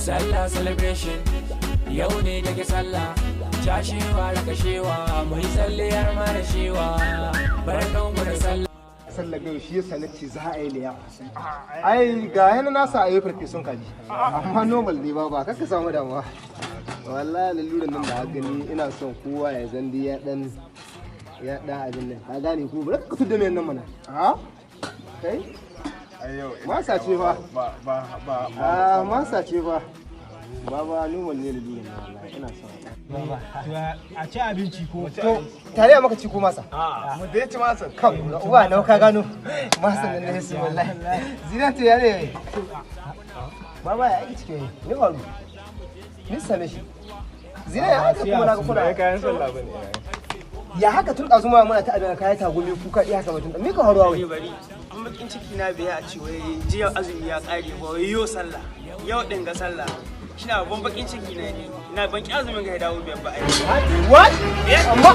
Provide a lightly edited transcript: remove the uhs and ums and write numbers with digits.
Sallah celebration, yau ne take sallah. Cashewa da kashewa, mu yi tsalliyar marashewa. Barkan ku da sallah. Sallar yau shi yasa nace za a yi liyafa. Ai ga yana nasa a yi farfesun kaji, amma normal ne ba kaka samu damuwa. Wallahi laluran nan da haka gani, ina son kowa ya zandi ya dan abin nan, ka gane ko? Bari ka tudda mai nan mana. A kai. Ai yau Masa ce fa. Ba ba ba. A masa ce fa baba, normal ne laluran nan, wallahi ina son. A ci abinci ko? To, tare maka ci ko masa? Mu dai ci masa. Kan uwa nawa ka gano masa nan ne su, wallahi zinata ya ne. Baba, ya aiki cikin ne faru ni same shi zina ya haka kuma na ga kuna Ba kayan sallah bane. Ya haka tun ɗazu ma muna ta abin kayan tagumi, kuka iya haka mutum me ka faruwa wai? Bari bari, an bakin ciki na biya a ce wai jiya azumi ya kare ba, wai yau sallah, yau din ga sallah. Shi na babban bakin ciki na, ni na ban ki azumin ga ya dawo biyar ba ai. What? Amma